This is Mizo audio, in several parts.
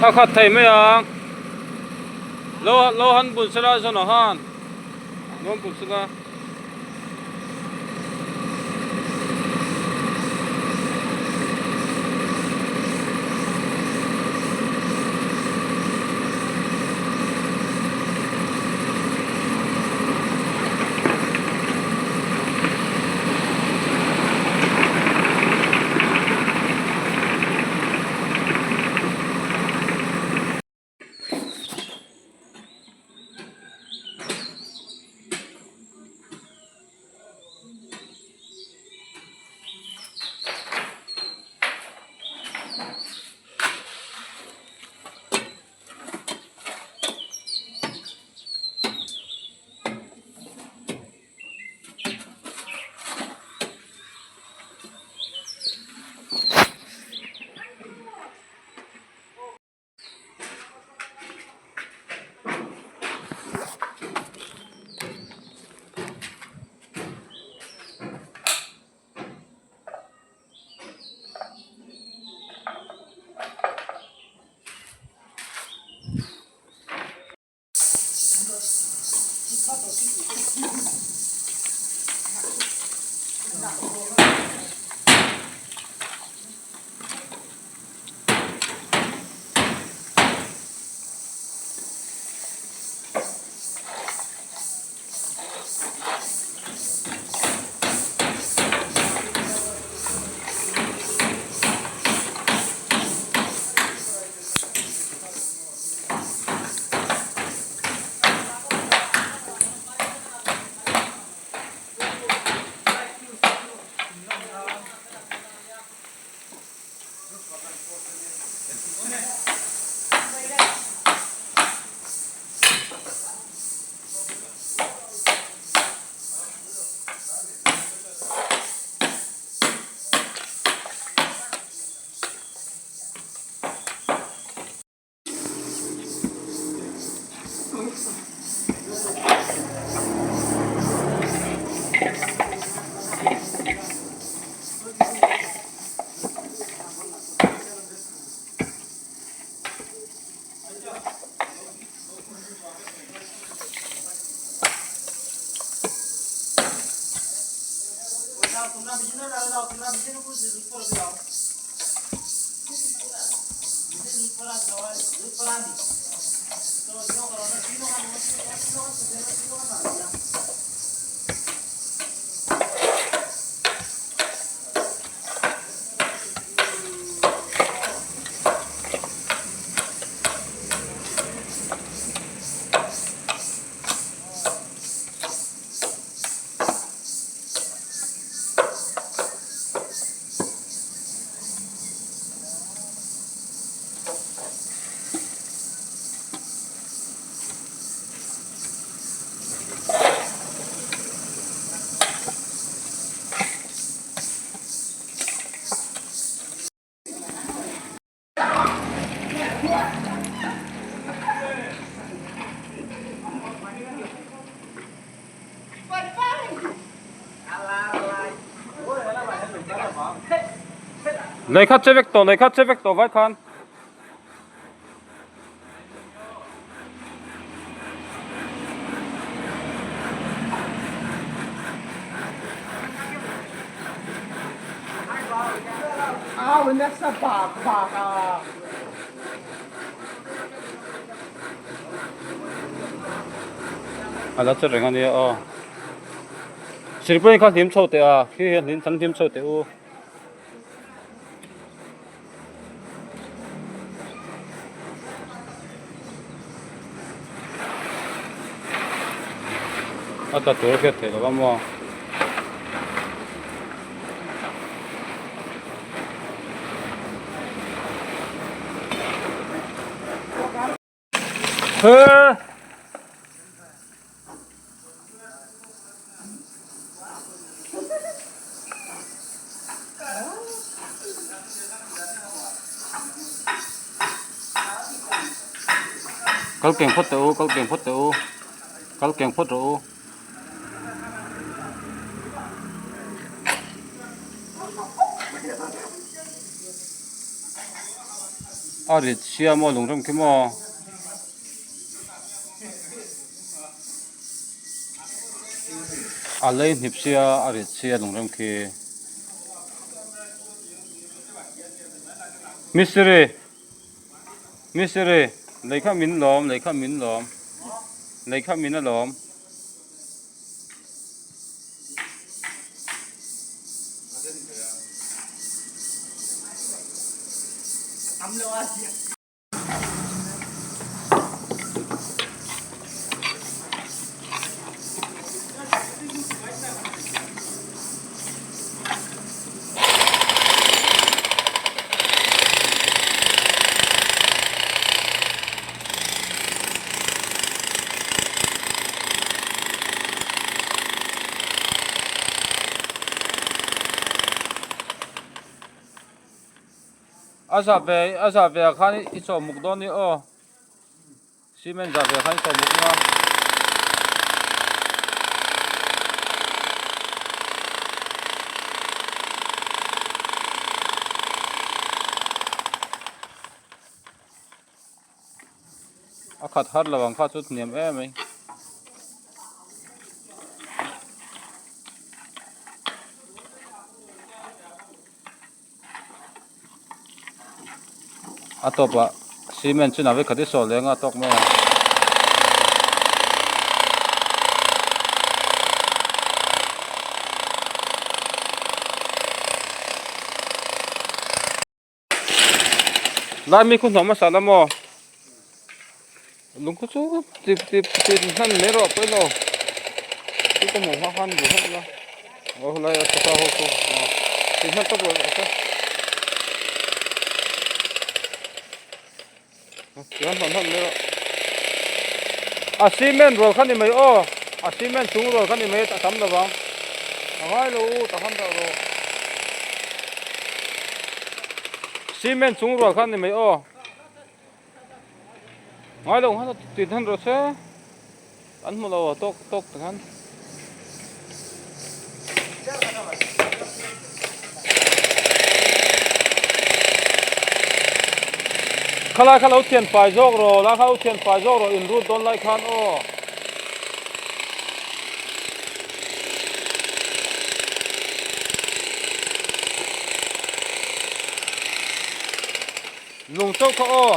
A khat thei mai ang lo lo han bun sela zawn ah khan lo han bun sela. Lei kha che vek tawh lei kha che vek tawh vai khan. A la che reng a nia aw sirpui kha hlim chho teh a khi hian hlim hlim chho teh u. A tla tur a hriat theih loh a maw. He. Kal keng phawt teh u, kal keng phawt teh u, kal keng phawt rawh u. A rit sia maw lungrem khi maw. A lei hnip sia a rit sia lungrem khi. Mistiri mistiri lei kha min lawm lei kha min lawm lei kha min alawm. A zah ve a zah ve ah khan i chawh muk dawn ni aw cement zah ve ah khan i chawh muk anga. A khat har lo ang kha chu hniam em mai. A tawpah cement chu nave khat i sawl leh anga a tawk mai ang. Lai mi khu hnawm hmasa la maw lung khu chu tip tip tip hman mai rawh pawi lo chu ka hmuh hma khan duh hauh la aw helai a sofa ho khu aw tih hman tawp rawh ka ti hman hman mai rawh a cement rual kha ni mai aw a cement chung rual kha ni mai a tam lo vang a ngai lo u ta khan dah rawh. Cement chung rual khan ni mai aw. Ngai lo khan ti than rawh se. An hmu lo a tawk tawk te khan. Khalai kha lo thian fai zawk rawh lai kha lo thian fai zawk rawh in rut dawn lai khan aw. Lung chauh kha aw.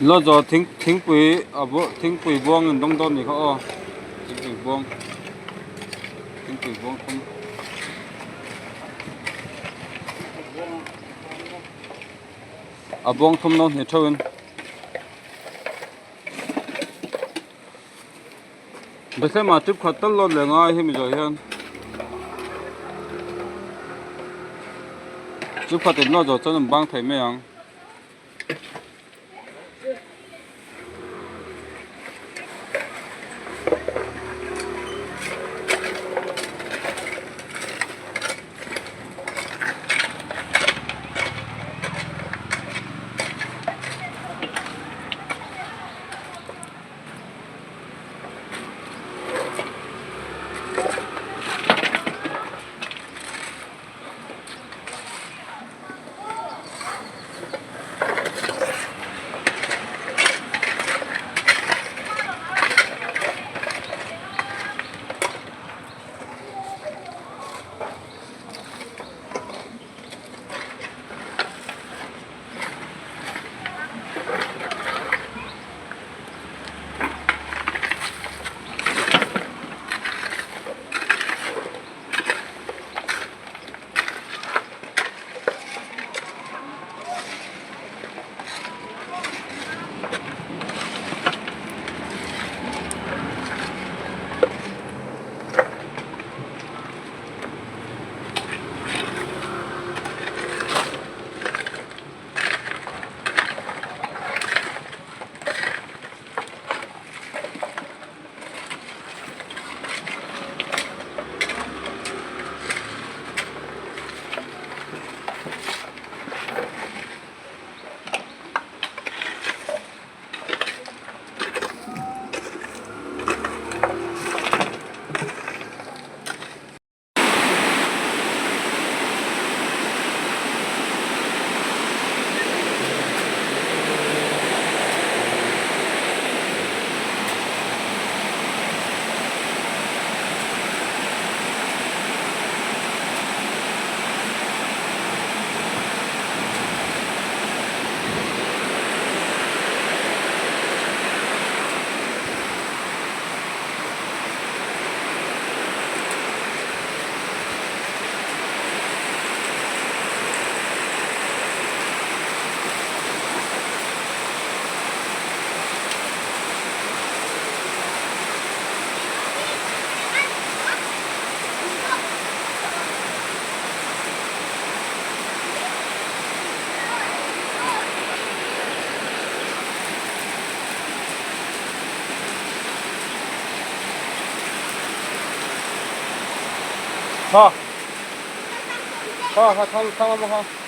Lo zawh thing thingpui a buang thingpui buang in dawng dawn ni kha aw thingpui buang thingpui buang thum. A buang thum no hnih theuhin. Bethlehem ah trip khat tal lawt leh ngai hemi zawh hian trip khat in lawt zawh chuan an bang thei mai ang. Kha kha kha thang thang a kha.